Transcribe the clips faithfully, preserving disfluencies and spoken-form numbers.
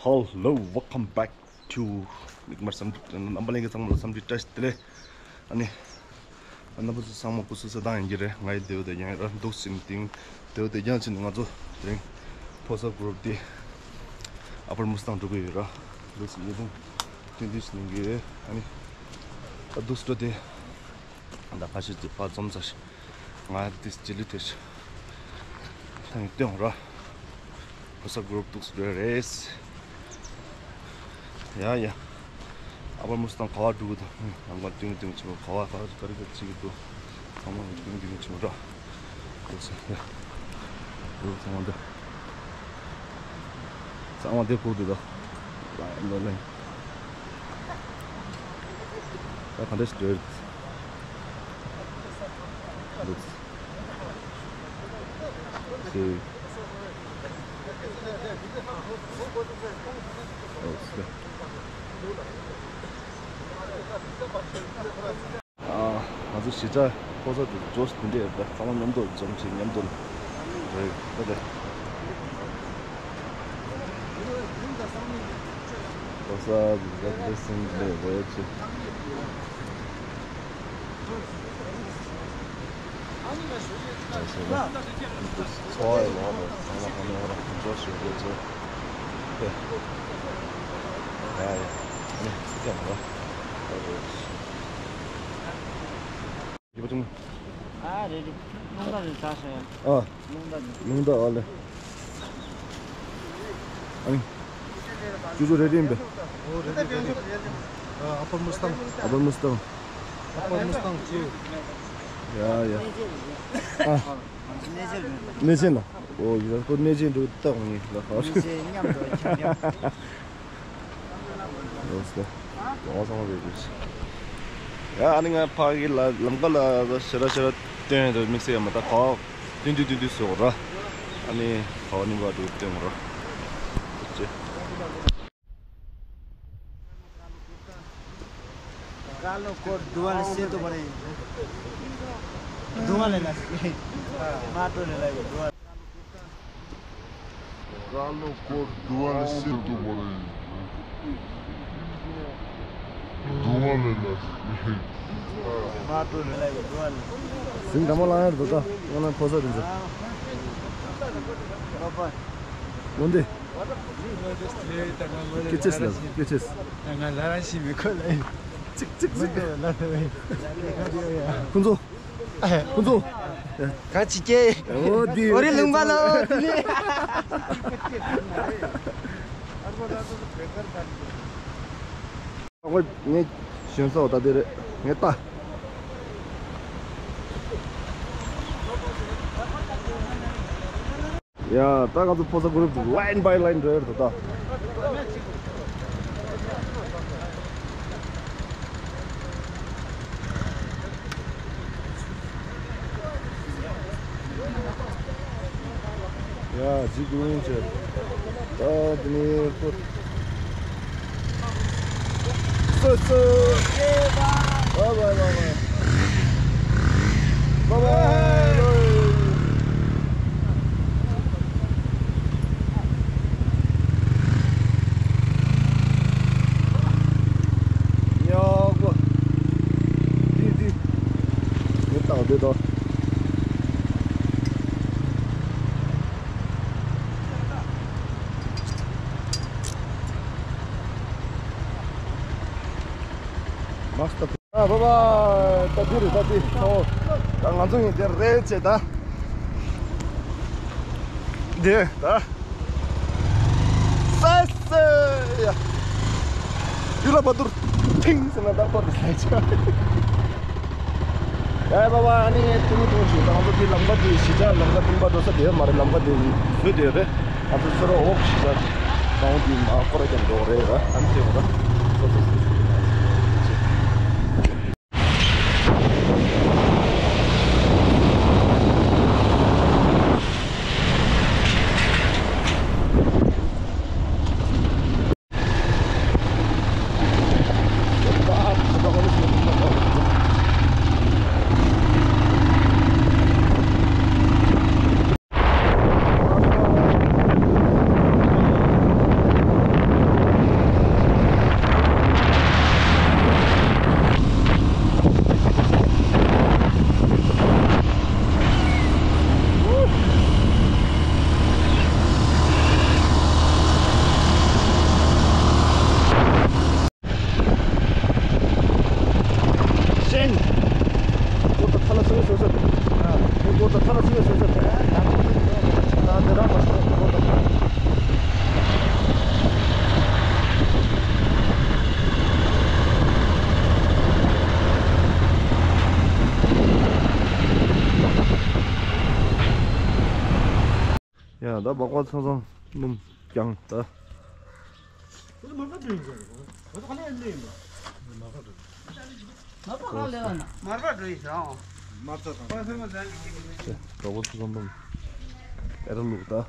Hello, welcome back to མིག་དམར་བསམ་འགྲིག་རྣམ་པ་ལྷན་རྒྱས་ཚང་མ་ལ་བསམ་འགྲིག་བཀྲ་ཤིས་བདེ་ལེགས། ཨ་ནི། རྣམ་པ་ཚོ་ཚང་མ་སྐུ་གཟུགས་གསལ་ཐང་ཡིན་གྱི་རེད། ང་ཡི་བདེ་པོ་བདེ་རྐྱང་ཡིན་ར། འདུག་སེ་དེང་བདེ་པོ་བདེ་རྐྱང་བྱས་ནས་ང་ཚོ་དེ་རིང་ཕོ་སར་གུ་རུབ་དེ་ཨ་པར་མུ་སི་ཐང་འགྲོ་གི་ཡོད་ར། འདུག་སེ་ཉིས་སྟོང་བདུན་བདུན་ཞིག་ཡིན་གྱི་རེད། ཨ་ནི། ད་འདུག་སེ་འགྲོ་དེ། ད་ཁ་ཤས་ཀྱིས་ཕར་འཛོམས་ཚར་ཤག་ང་འདི་རྗེས་ལུས་ཐེབས་ཤག་ད་ངས་སྟོན་ར། ཕོ་སར་གུ་རུབ་འདུག་སེ་འགྲོ་ཡ་རེད། ཡ་ཡ། ཨ་པར་མུ་སི་ཐང་ག་པར་འགྲོ་གི་འདུག་ལམ་ཁ་སྟོན་སྟོན་བྱེད་པ་ག་པར་ག་རེ་ག་རེ་བྱེད་ཀྱི་འདུག་ཚང་མ་སྟོན་སྟོན་བྱེད་པ་ར། འདུག་སེ་ཡ། འདུག་ཚང་མ་འདི། གཙང་མ་དེ་ཕུག་དེ་དང་། ད་ག་འདྲ་ཞིག་འདྲ། འདུག་སེ། ཨ། ང་ཚོ་གཞིས་ཆགས་ཕོ་གསར་དེ་ཇོ་ཤི་དེ་འདྲས་ཡོད་པ། ཚང་མ་མཉམ་དུ་འཛོམས་བྱས་མཉམ་དུ་རེད་ད་དེ། ཕོ་གསར་དེ་འདྲས་སེམས་འདྲས་རེད་ཅེས། ཚོ་བ་ཡི་ལོག་པའི་ཚང་མ་ཧ་ནས་ཧ་ར་ཇོ་ཤི་ཡོད་ཚོ། དེ། ཡ་ཡ། ཨ་ནི་སྐྱབས་རོགས། ཡོད་པ་ཅུང་། ཨ་རེད་རེད། རླུང་རྟ་རེད་ད་ཟེར། ཨ། རླུང་རྟ་རེད། རླུང་རྟ་ཨ་ལེ། ཨ་ནི། ཅུ་ཅུ་རེད་རེད་པས། ཨོ་རེད་རེད་རེད་རེད། ཨ་ཨ་པར་མུ་སི་ཐང་། ཨ་པར་མུ་སི་ཐང་། ཨ་པར་མུ་སི་ཐང་ཅུ། ཡ་ཡ། ཨ། གནས་ཆེན་ལ། ཨོ་ཡ་ཁོ་གནས་ཆེན་འགྲོ་ལྟ་འོང་ངེས་ལ་ཧ། གནས་ཆེན་མཉམ་དུ་ཁྱབ་མཉམ། ལོས་ཏེ། ལོ་ཚང་མ་བེད་དགོས། ཡ་ཨ་ནི་ང་ཕ་གི་ལ་ལམ་ཁ་ལ་ཤ་ར་ཤ་ར་སྟོན་དུ་དམིགས་བསལ་ཡ་མ་ད་ག་བ་སྟོན་དུས་སྟོན་དུས་སོ་ར། ཨ་ནི་ག་བ་ནི་བ་དུ་སྟོན་ར། ཅེ། कालो कोट दुवाले सेतो बने। दुवाले ना। माटो ले लाई दुवाले। कालो कोट दुवाले सेतो बने। दुवाले ना। माटो ले लाई दुवाले। सिंह धमाल आया तो था, उन्होंने खोसा दिन से। बाबा। 뭔데? Kechesla, keches. Nga lara shi mi ko lai. Chik chik chik. Kunzo. Kunzo. Ka chike. Oh, di. Ori lungba lo. ངས་ཞོན་ས་འོ་ད་དེ་རེད། ངས་ལྟ། ཡ། ད་ང་ཚོ་ཕོ་གསར་གུ་རུབ་ལའིན་བའི་ལའིན་འགྲོ་ཡོད་རེད་ད། ཡ། ཇི་གུ་རུང་བྱས། ད་དེ་ནས་ཁོ། སོ་སོ། Bye bye bye bye. Bye bye. ཉོག་པོ། དེ་དེ། ངས་བཏང་དེ་དང་། མ་སྟོབས། ཨ་བ་བ། ད་འདི་རེད་ད་འདི། ཨོ། ད་ང་ཚོ་ཡིན་དེ་རེད་ཅེ་ད། འདི་ད། སེ་སེ་ཡ། འདི་ལ་བ་དུར། ཐིང་ཟེར་ན་ད་པར་དུ་སླེབས་ཆ། ཨ་བ་བ། ཨ་ནི་ཐུང་ཐུང་ཞིག་ད་ང་ཚོ་འདི་ལམ་ཁ་འདི་གཞིས་ཆགས་ལམ་ཁ་བདུན་པ་འགྲོ་ས་དེ་མ་རེད། ལམ་ཁ་འདི་བཟོས་དེ་རེད། ང་ཚོ་ཚུར་འོག་གཞིས་ཆགས་ནང་འདི་མ་སྐོར་ར་ཀྱང་འགྲོ་རེད་ར། ཨ་ནི་དེ་བ་ར། སོ་སོ་སོ་སོ། ཤེན། ཀོ་ཏ་ཐ་ན་སུ་སུ་སུ། ཨ། ཀོ་ཏ་ཐ་ན་སུ་སུ་སུ། ཨ། དེ་རང་མ་སོང་ཀོ་ཏ། ཡ་ད་སྦག་སྦག་ཚང་ཚང་སྣུམ་རྐྱང་ད། མར་པ་འགྲོ་ཡིན་ཟེར། མར་པ་གང་ལེན་བ་ན། མར་པ་འགྲོ་ཡིན་ཟེར། མར་པ་ཚང་ཚང་སྣུམ། ཨེ་ར་ལུག་ད།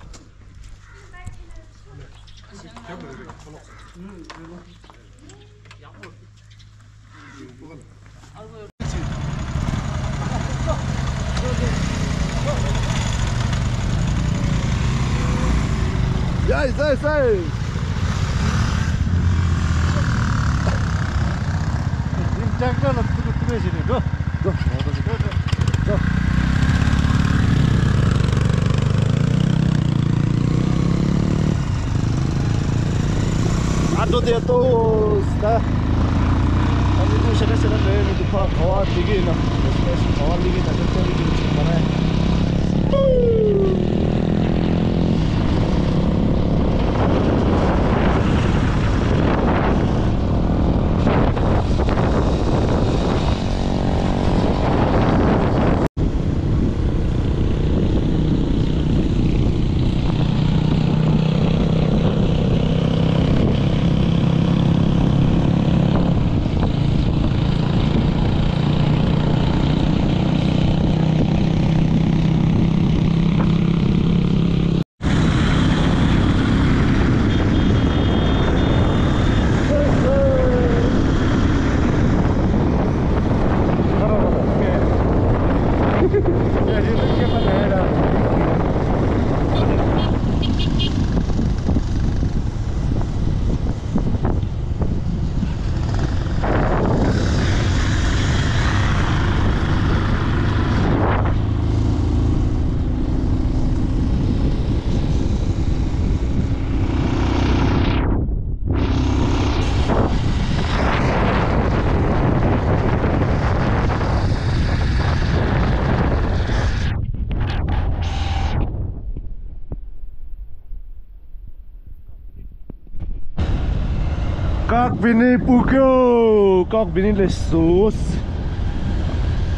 ཡ་ཡ་ཡ། འདི་ཀྲེག་ཊར་ལ་ཐུག་ཐུག་བྱས་ནས་འགྲོ། འགྲོ། འགྲོ། ཨ་འགྲོ་དེ་ཏོ་ད། ཨ་ནི་དུ་ཤ་ཁ་ཤ་ཁ་འདྲ་མི་འདུག་ཕ་ག་བ་དེ་གི་ན། ག་བ་ལི་གི་ན་ཤ་ཁ་ལི་གི་ཆུ་མ་རེད། ཀག་བི་ནི་པུ་ཀྱོ། ཀག་བི་ནི་ལས་སོ།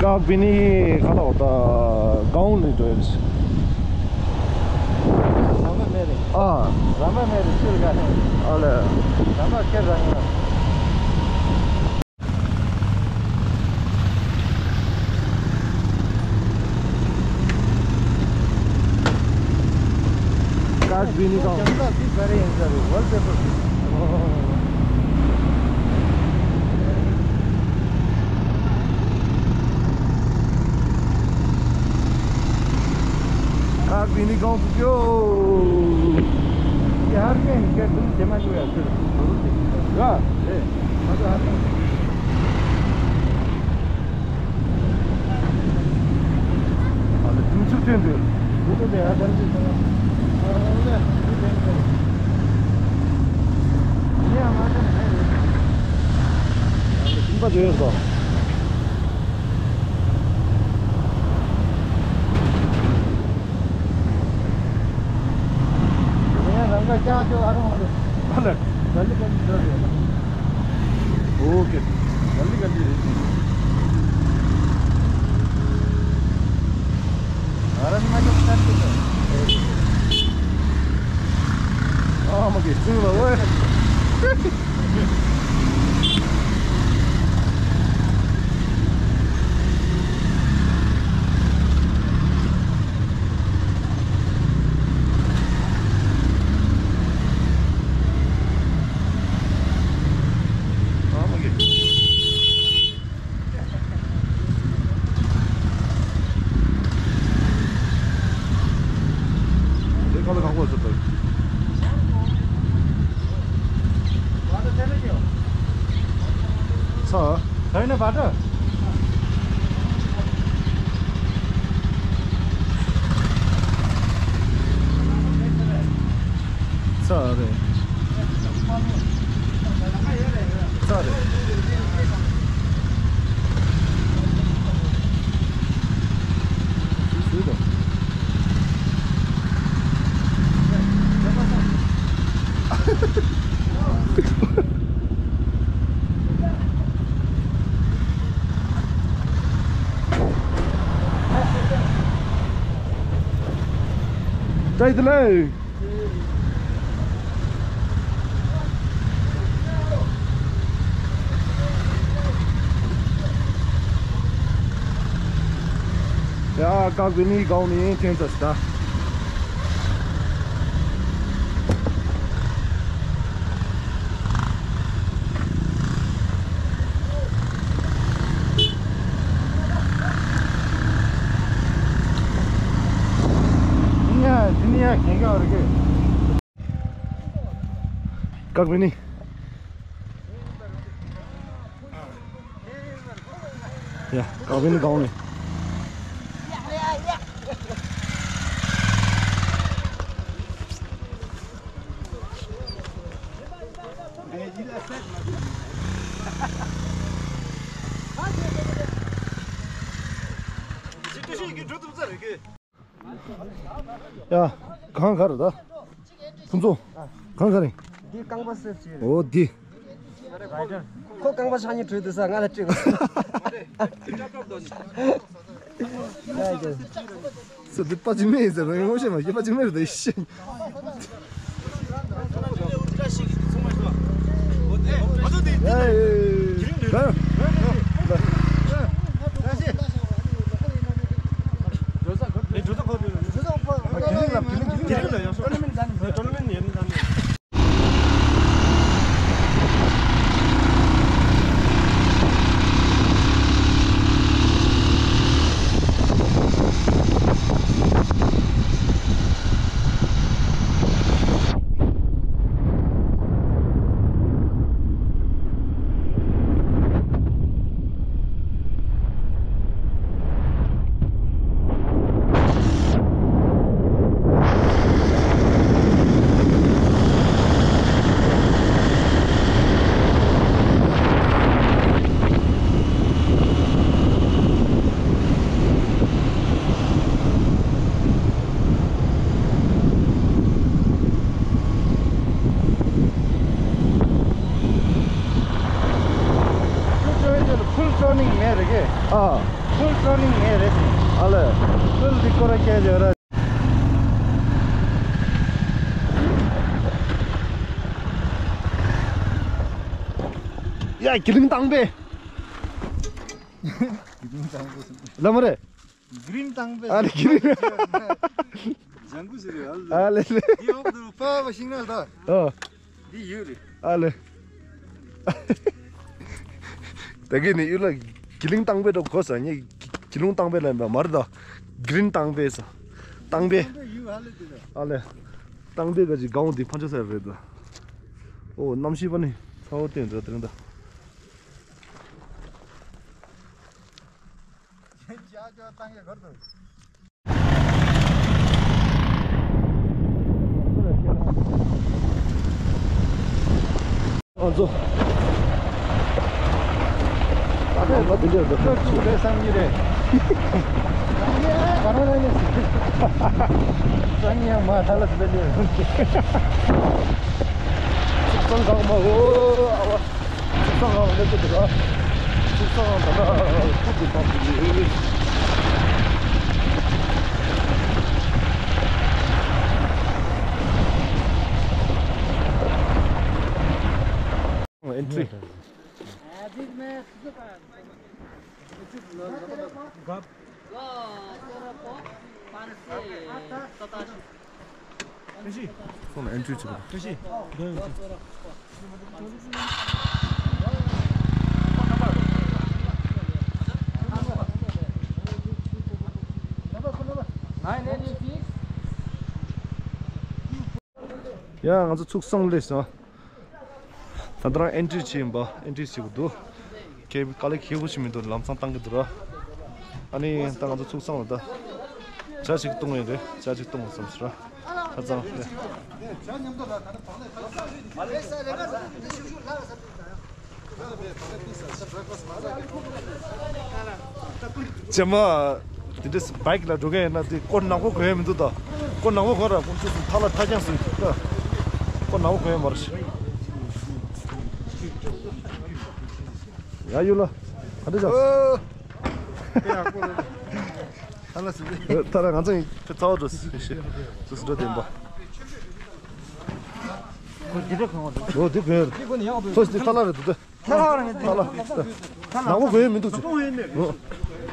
ཀག་བི་ནི་ག་ལ་འོ་ད་གའོན་ལས་འགྲོ་ཡོད། རང་མ་མེད་རེད། ཨ། རང་མ་མེད་རེད་ཤུལ་ག་ནས། ཨ་ལས། རང་མ་ཁྱེར་རང་ཡོད། ཀག་བི་ནི་གའོན། ཀྱང་ད་འདི་ག་རེ་ཡིན་ས་རེད། ཝོལ་པེ་པར། Bini kong tu kyo. Ye har ke ke tu jema ju ya tu. Ya. Eh. ཨོ་ཀེ། ཚ། ད་ཡིན་ན་བ་ད། ཚ་རེད། ཚ་རེད། སུས་དང་། ད་ཡིན་ལེ། ཡ། ཀ་བི་ནི་གའོ་ནི་ཐེན་ཚ་སི་ད། ཀ་བི་ནི། ཡ། ཀ་བི་ནི་གའོ་ནི། ཡ། གང་ག་རེད་ད། ཕུན་ཚོགས། གང་ག་རེད། འདི་རྐང་པ་སེབ་བྱས་རེད། འོ་འདི། ཁོ་རྐང་པ་ཆག་ཉེ་བྲོས་འདུག་ས་ང་ལ་སྤྲད་དགོས། ཡ་ཡ། སུ་འདི་པ་ཅི་མེད་ཟེར་རང་ངོ་ཤེས་མ་ཤེས་པ་ཅི་མེད་རེད་ཤེས། ཕུལ་ཊར་ནིང་མེད་རེད་གི། ཨ། ཕུལ་ཊར་ནིང་མེད་རེད། ཨ་ལེ། ཕུལ་འདི་སྐོར་ར་སྐད་ཆ་ར། ཡ། གི་ལིང་དང་པས། ལ་མ་རེད། གི་རིན་དང་པས། ཨ་ལེ་གི་རིན། ལྗང་གུ་ཞིག་རེད་ཨ་ལེ། ཨ་ལེ་ལེ། འདི་འོག་ཏུ་ཕ་བ་ཤིང་ནགས་ད། ཨོ། འདི་ཡོད་རེད། ཨ་ལེ། ད་གིན་ནི་ཡུལ་ལ་གི་ལིང་དང་པས་འགྲོ་གོ་ས་ནི་གི་ལིང་དང་པས་ལ་མ་རེད་ད། གི་རིན་དང་པས་ས། དང་པས། ཨ་ལེ། བཏང་དེ་ག་ཅིག་སྒང་འོ་དེ་ཕན་ཆད་ཟེར་རེད་ད། ཨོ་གནམ་གཤིས་པ་ནི་ཚ་བོ་བསྟན་འདྲ་དེ་རིང་ད། ཨ་ཚོ། ད་ལྟ་ང་འདི་འདྲ་འདུག་ཁྱོད་ཚོ་བས་སང་ཉིན་རེད། ག་རང་རང་ནས་སང་ཉིན་ཡང་མ་ཐ་ལ་སི་པེ་ལེ། ཚུགས་སང་གང་མ་འོ་ཨ་བ། ཚུགས་སང་གང་ལེ་ཚོ་འདུག་ཨ། ཚུགས་སང་གང་ད་ལྟ་ཁུ་དུ་བབས་འདུག Entry. སོང་ལ་entry བྱེད་དགོས། ཡ་ང་ཚོ་ཚུགས་སང་སླེབས་སོང་། ད་ལྟ་རང་ཨེན་ཊི་བྱས་ཡིན་པ། ཨེན་ཊི་བྱེད་དགོས་འདུག་ཁྱེད་དཀའ་ལས་ཁག་པོ་ཞིག་མི་འདུག་ལམ་སང་བཏང་གི་འདུག་ར། ཨ་ནི་ད་ང་ཚོ་ཚུགས་སང་ལ་ད་ཇ་ཅིག་བཏུང་ཡིན་རེད། ཇ་ཅིག་བཏུང་བསམ་སོང་ར། ཆ་ཚང་རེད། རྗེས་མ་དེ་འདྲས་སུ་བྷའིཀ་ལ་འགྲོ་མཁན་ཡིན་ན་དེ་སྐོར་ནག་པོ་གོན་ཡ་མི་འདུག་ད་སྐོར་ནག་པོ་གོན་ར་ཁོང་ཚོས་ཐག་ལ་ཐག་རྐྱང་སུ་ད་སྐོར་ནག་པོ་གོན་ཡ་མ་རེད། ཡ་ཡུལ་ལ་ག་འདྲ་བྱ། ཨོ། ཧ་ལ་སི། ད་ར་ང་ཚོ་ཡིན་ཚ་བ་འགྲོ་སི་སི་འགྲོ་དེ་ཡིན་པ། ཁོ་འདི་འདྲ་གོན་བ་འདུག་འོ་འདི་གོན། འདི་གོན་ཡག་འདུག་ཁོ་སི་ཐ་ལ་རེད་འདུག་ད། ཐ་ལ་རེད་འདི། ཐ་ལ། ནག་པོ་གོན་མི་འདུག་ཅིག་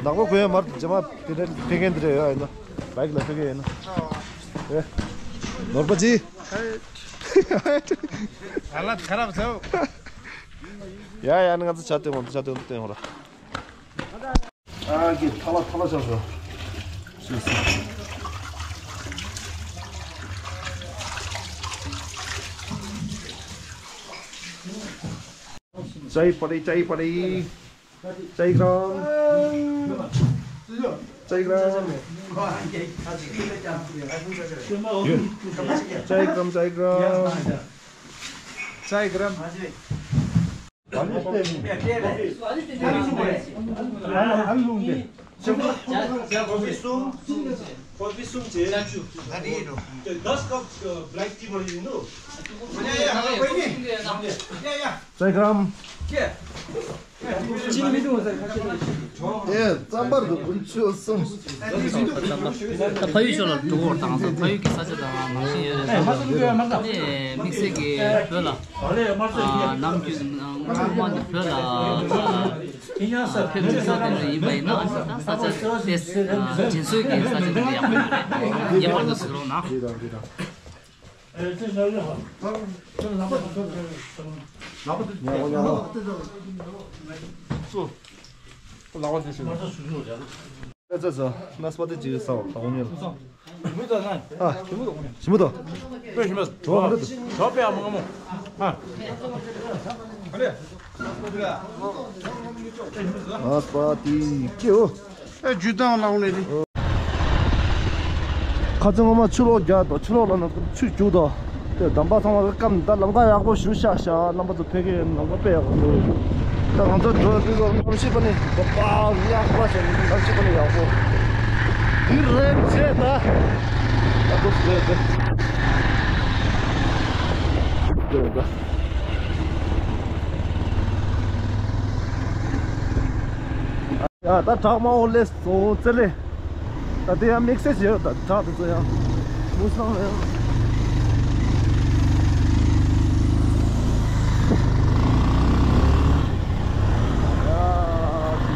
ནག་པོ་གོན་མར་རྗེས་མ་དེ་འདྲ་ཕེབས་མཁན་འདི་འདྲ་ཡོད་ཡིན་ན། བྷའིཀ་ལ་ཕེབས་མཁན་ཡིན་ན། ཨེ། ནོར་པ་ཅི། ཨ་ལ་ཁ་རབ་ཚོ། ཡ་ཡ་ནི་ང་ཚོ་ཆ་སྟོན་འོང་ཆ་སྟོན་སྟོན་འོང་ར། ཨ་ཀི་ཐ་ལ་ཐ་ལ་ཆགས་སོང་། སུ་སུ། ཅའི་པ་རི་ཅའི་པ་རི། ཅའི་གྲམ། ཅའི་གྲམ། ཅའི་གྲམ་ཅའི་གྲམ། ཅའི་གྲམ། Coffee གསུམ། Coffee གསུམ་བྱས། དེ་དག་ཀབ་black tea བར་ཡིན་ནོ། ཅའི་གྲམ། ཨེ་རྩམ་པར་དུ་དགུན་ཆུ་གསུམ། ད་ཕ་ཡུལ་ཕྱོགས་ལ་འགྲོ་བར་དང་ད་ཕ་ཡུལ་གྱི་ས་ཆ་དང་ནང་བཞིན་ཡོད་རེད། དམིགས་བསལ་གྱི་བོད་ལ་ནམ་རྒྱུན་སྔོན་མ་ནས་བོད་ལ་ཕེབས་ས་དེ་འདྲ་ཡིན་པ་ཡིན་ན་ད་ས་ཆ་དེ་དྲིན་གཟོ་གི་ས་ཆ་དེ་འདྲ་ཡག་པོ་ཡོད་རེད། ངེས་པར་དུ་གཟིགས་རོགས་གནང་། ཨ་ཙི་ཙི། ནས་པ་ཏི་ཅིག་ཟ་བ་དང་ཉལ། ཞིམ་པོ་དང་། ཨ། ཞིམ་པོ་དང་། ཞིམ་པོ་དང་། དྲོ་མ་རེད། དྲོ་པའི་ཨ་མ་མོ། ཨ། ཨ་ལེ། ནས་པ་ཏི་ཀེའོ། ཨེ་ཇུས་དང་ལའོ་ལེ་ནི། ཁ་ཚོན་ངོ་མ་ཆུ་ལོག་རྒྱག་དང་ཆུ་ལོག་ལ་ན་ཆུ་རྒྱུག་དང་། དེ་འདམ་པ་ཚང་མ་སྐམ། ད་ལམ་ཁ་ཡག་པོ་ཞིག་ཤག་ཤག་རྣམ་པ་ཚོ་ཕེབས་མཁན་ལམ་ཁ་དཔེ་ཡག་པོ་འདུག་ད་ང་ཚོ་འགྲོ་དུས་སྐབས་གནམ་གཤིས་པ་ནི་པ་པ་ཡག་པ་ཞིག་གནམ་གཤིས་པ་ནི་ཡག་པོ། འདི་རེད་བྱས་ད། ད་འདུག་རེད་དེ། འདི་རེད་ད། ཡ་ད་བྲག་དམར་པོ་སླེབས་སོང་ཙི་ལེ། ད་དེ་ཡང་དམིགས་བསལ་ཞིག་ཡོད་ད་བྲག་དེ་ཚོ་ཡང་མུ་སང་ཡང་།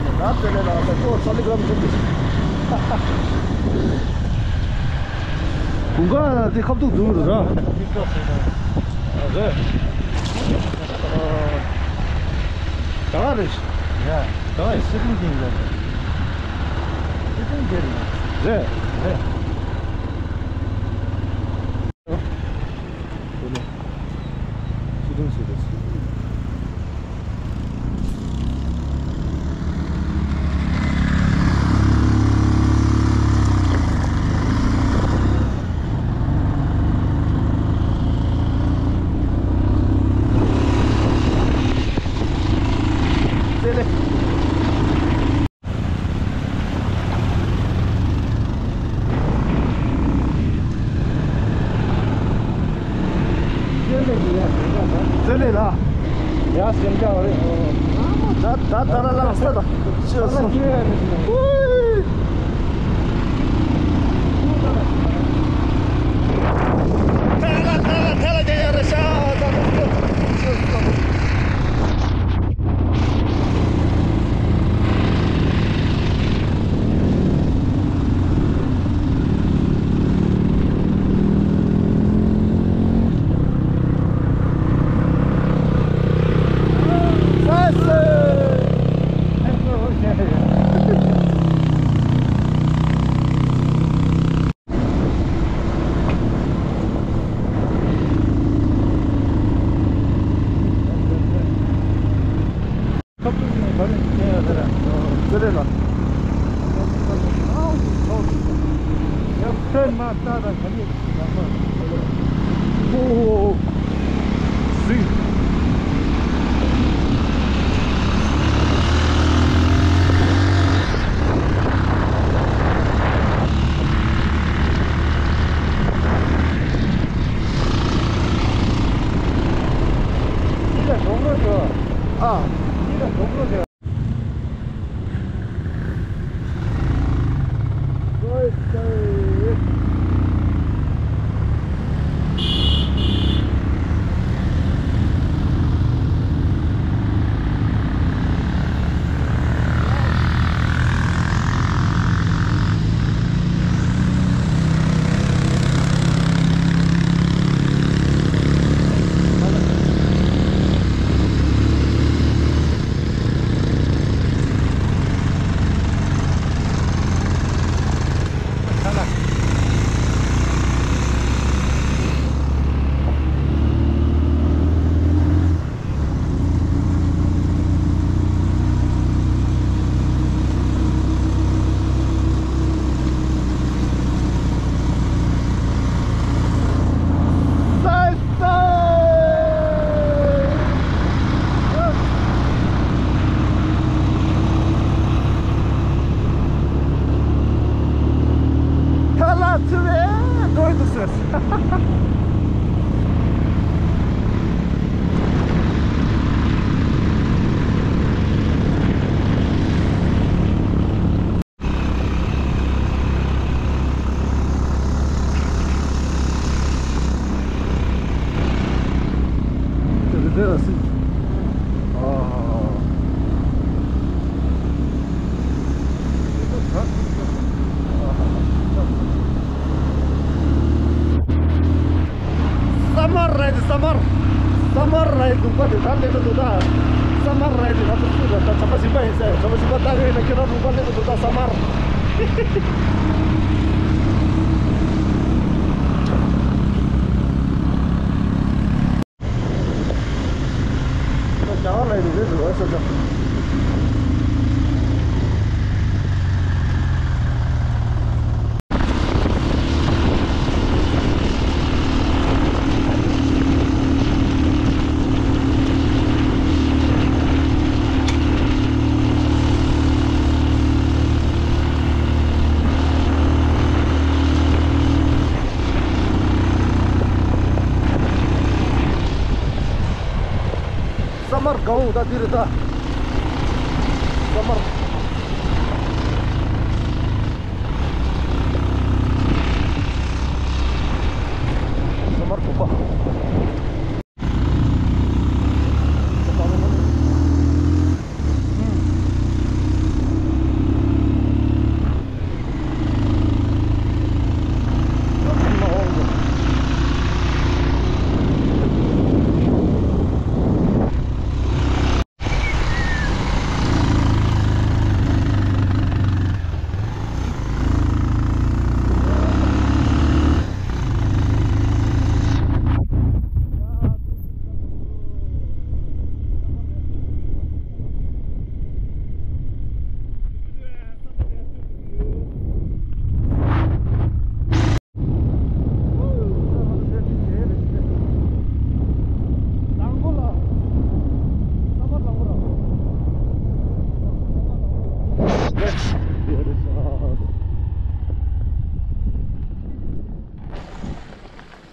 ཡ་ད་ཙི་ལེ་ལ་ད་ཁོ་ཚ་ལི་གམ་ཚོ་དེ། དགུན་ཁ་དེ་ཁ་ཐུག་འཛུལ་འདུག་ར། རེད། ད་ག་རེད། ཡ། ད་ག་ཡི་སི་ཏིང་ཅིང་རེད། སི་ཏིང་ཅིང་རེད། རེད། རེད། ཟེར་རེད། ཙེ་ལེ་ལ། ཡ་སེམས་ཅག་རེད། ད་ད་ད་ལ་ལ་ས་ད། ཅི་སོང་། ཐ་ལ་ཐ་ལ་ཐ་ལ་རྒྱ་ཡ་རེད་ཤག་ཙེ་ལེ་ལ། ཨོ། ཟིག་འདི་ལ་གྲོགས་པོ་ཡོད། ཨ། འདི་ལ་གྲོགས་པོ་ཡོད། ཐ་ལ་ཚུ་བས་འགྲོ་ཡི་འདུག་ཟེར། ས་མར་རེད། ས་མར། ས་མར་རེད། ལུང་པ་དེ་ད་སླེབས་འདུག་ད། ས་མར་རེད། ང་ཚོ་སུ་རེད། ད་ཚོ་པ་གཞན་པ་ཡིན་ཟེར། ཚོ་པ་གཞན་པ་ལྟ་གི་ཡིན་ན་ཁྱེད་རང་ལུང་པ་སླེབས་འདུག་ད། ས་མར། ས་མར་དགའ་བོ་ད་འདི་རེད་ད། ས་མར། ས་མར་དགོན་པ།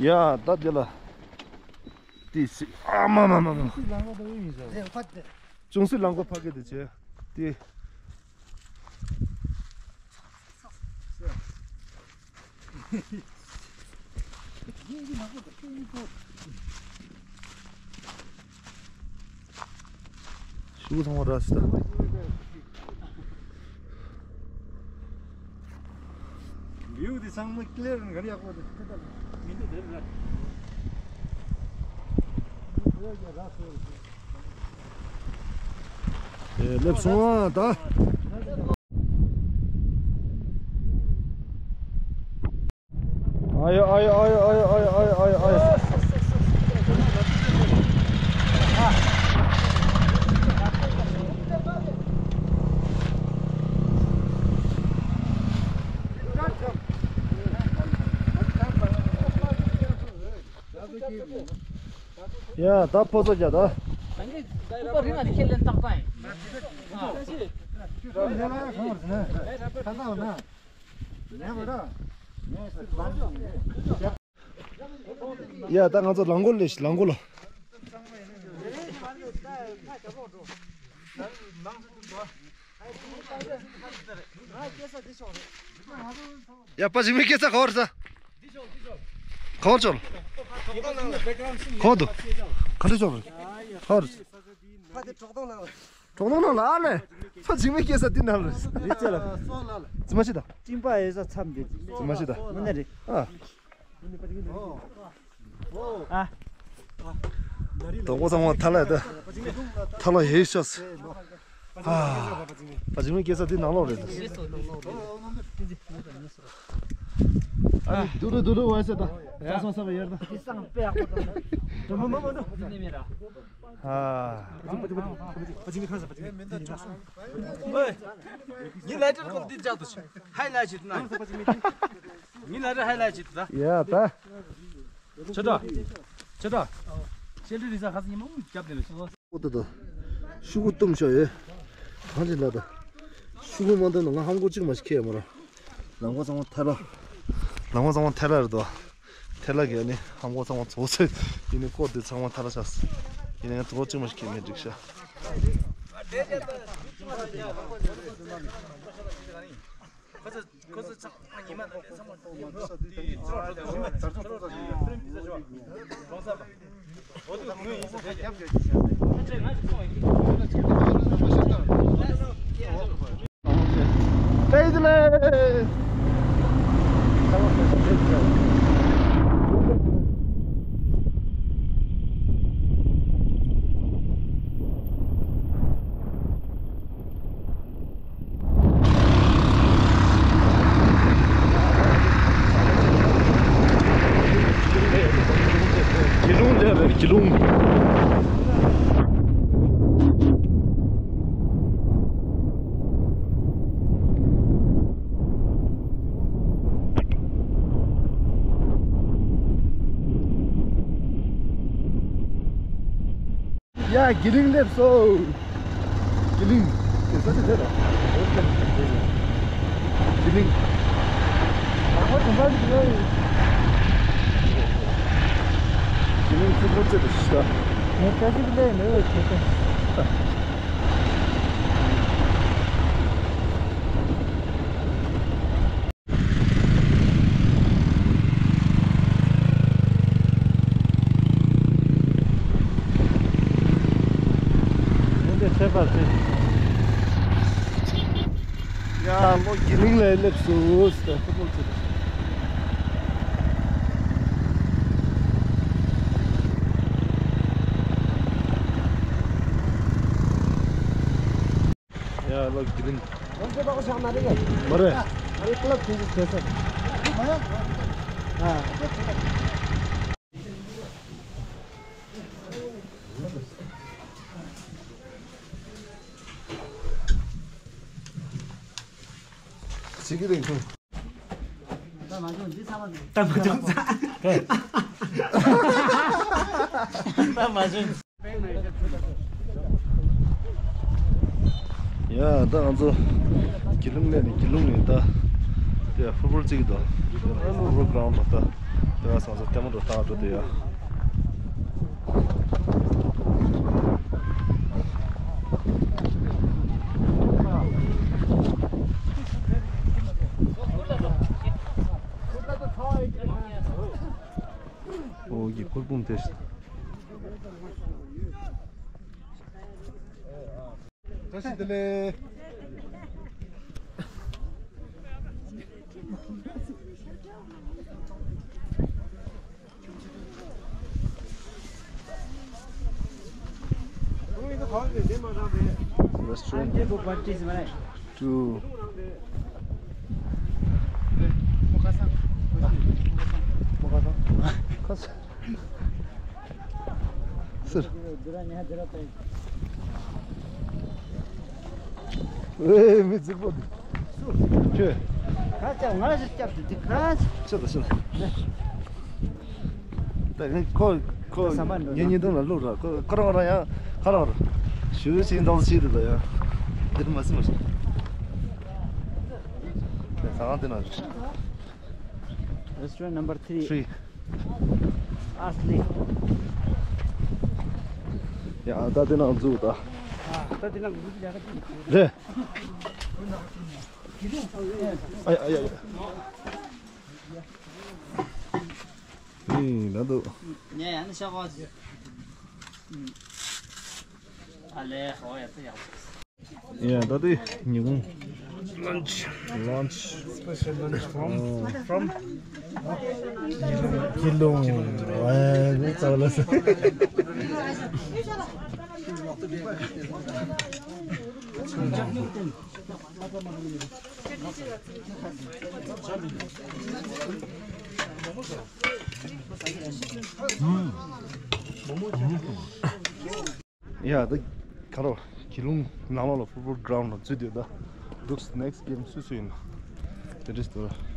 ཡ་ད་དེ་ལ། དེ་སི་ཨ་མ་མ་མ་མ། ཅུང་སི་ལང་གོ་ཕ་གི་དེ་བྱས། དེ། ཤུགས་ཚང་མ་ར་སི་ད། ཝིའུ་འདི་ཚང་མ་ཀི་ལེར་ག་རེ་ཡག་པོ་འདུག་མི་འདུག་དེ་ར། ཨེ་སླེབས་སོང་ཨ་ད། ཨ་ཡ་ཨ་ཡ། ཡ་ད་ཕོ་ཚོ་རྒྱ་ད། ད་གི་སྐུ་པར་རིང་ང་ནི་ཁས་ལེན་ཏག་ཏག་ཡིན། ཡ་ད་ང་ཚོ་ལང་གོ་ལས་ལང་གོ་ལ། ཡ་པ་ཞིག་མི་སྐད་ཆ་ག་བར་ས། ག་བར་ཆོལ། ག་བར་འདུག་ག་འདྲ་ཆོལ་རེད། ག་བར། ཕ་དེ་གྲོགས་དང་ནང་ལ། གྲོགས་དང་ནང་ལ་ཨ་ལས། ཕ་ཇིང་མའི་སྐད་ས་འདི་ནང་ལ་རེད། རེད་ཅེ་ལ། རྫི་མ་ཤི་ད། ཅིང་པ་ཨེ་ས་མཚམས་འདི། རྫི་མ་ཤི་ད། མ་ནེ་རེད། ཨ། ཨ། དང་པོ་ཚང་མ་ཐ་ལ་ད། ཐ་ལ་ཧེ་ཤོས། ཨ། ཕ་ཇིང་མའི་སྐད་ས་འདི་ནང་ལོགས་རེད། ཨ་ནི་དུ་རུ་དུ་རུ་བ་ས་ད། ཡ་སོང་ས་བ་ཡར་ད། ཨ། ཉི་ལ་ཏྲར་ཀོལ་ཏི་ཅག་ཏུ་ཧའི་ལ་ཅིག་ན། ཉི་ལ་ཏྲར་ཧའི་ལ་ཅིག་ད། ཡ་ད། ཆ་ད། ཆ་ད། ཤེལ་ཏི་རི་ས་ཁ་སི་ཉི་མ་རྒྱབ་དེ་ལ་ཤི། ཨོ་ཏོ་ཏོ། ཤུ་གུ་གཏུམ་ཤོ་ཡོད། གང་ཅི་ལ་ད། ཤུ་གུ་མ་འདོན་ན་ང་ཧམ་གོ་གཅིག་མ་ཤི་ཁེ་མ་ར། ལང་གོ་ཚང་མ་ཐལ་ལ། ལང་གོ་ཚང་མ་ཐལ་ལ་རེད་དོ། ཐལ་ལ་གི་ནི་ཧམ་གོ་ཚང་མ་ཚོ་ཚོད། ཡིན་ནི་ཀོ་དེ་ཚང་མ་ཐལ་ལ་ཆགས། ཡིན་ནི་ང་དོ་གཅིག་མ་ཤི་ཁེ་མེད་འགྲིག་ཤ། ཡ། གི་ལིང་སླེབས་སོང་། གི་ལིང་། དེ་ས་ཆ་དེ་ར། གི་ལིང་། ཨ་ཁོ་དུམ་པ་ཞིག་ཡོད། གི་ལིང་ཚུར་ཁོ་ཚེ་དུ་ཤི་ད། ངས་བཀྲ་ཤིས་ལས་མེད་པའི་ཁྱེད་ཚོ། འདི་ཚེ་པ་ཚེ། ཡ་ལོ་གི་ལིང་ལ་སླེབས་སོང་ཟེར་ཏེ་ཕུ་ཕུ་ཚེ། ཡ་ལོ་གི་ལིང་། ལོ་ཚེ་པ་གོ་ཤག་ན་རེ་ག་མ་རེད། ཨ་རེ་ཀླབ་ཆུང་ཆུང་ཁེ་ས། ཨ། ཚིག་གི་རིང་ཐུང་། ད་མ་བྱུང་འདི་ཚང་མ་ནི། ད་མ་བྱུང་ཚ། ད་མ་བྱུང་། ཡ་ད་ང་ཚོ་གི་ལུང་ནས་ནི་གི་ལུང་ནས་ད་དེ་ཕུར་ཕུར་བརྩིགས་ཀྱི་འདུག་ཕུར་ཕུར་གྲོང་དུ་ད། དེ་བ་སང་སོ་ལྟད་མོ་འགྲོ་སྟངས་འགྲོ་དེ་ཡ། ཨོ་ཡི་ཕུར་བུམ་དེ། བཀྲ་ཤིས་བདེ་ལེགས། Restaurant two. ཟེར། ཨེ་མི་རྫིག་པོ་འདི། ཁྱོད། ཁ་ཅག་ང་ཞིག་སྐྱབས་འདི་ཁ། ཤི་ད་ཤི་ད། ད་ནི་ཁོ་ཁོ་ས་མ་འགྲོ་ན། ངེད་གཉིས་དོན་ལ་བླུག་ར། ཁོ་ཁོ་རང་རང་ཡང་ཁ་རང་ར། ཞུ་ཞིག་འདང་ཞིག་འདུག་ད་ཡ། འདིར་མ་སྲིད་མ་ཤི། ད་ཚང་དེ་ན། Restaurant number three. Three. Asli. ཡ་ད་དེ་ནང་འཛུལ་ད། ཨ་ད་དེ་ནང་འཛུལ་ཡ་ག་དེ། རེད། ཨ་ཡ་ཨ་ཡ་ཨ་ཡ། ཨེ་ད་དུ། ཉེ་ཡ་ནི་ཤ་གོ། ཨ་ལེ་ཧོ་ཡ་ད་ཡག་པོ། Yeah, that is new lunch. Lunch. Special lunch from, uh, from Geelong. Eh, that's all I say. ཡ་ད་ག་རོ། གྱི་ལུང་ནང་ལོགས་ལ་ཕུཊ་བོལ་གྷ་རའུན་ཌ་ལ་འཛུལ་དུས་ད། Looks next game སུ་སུ་ཡིན་ན། དེ་འདྲ་ཞིག་འདུག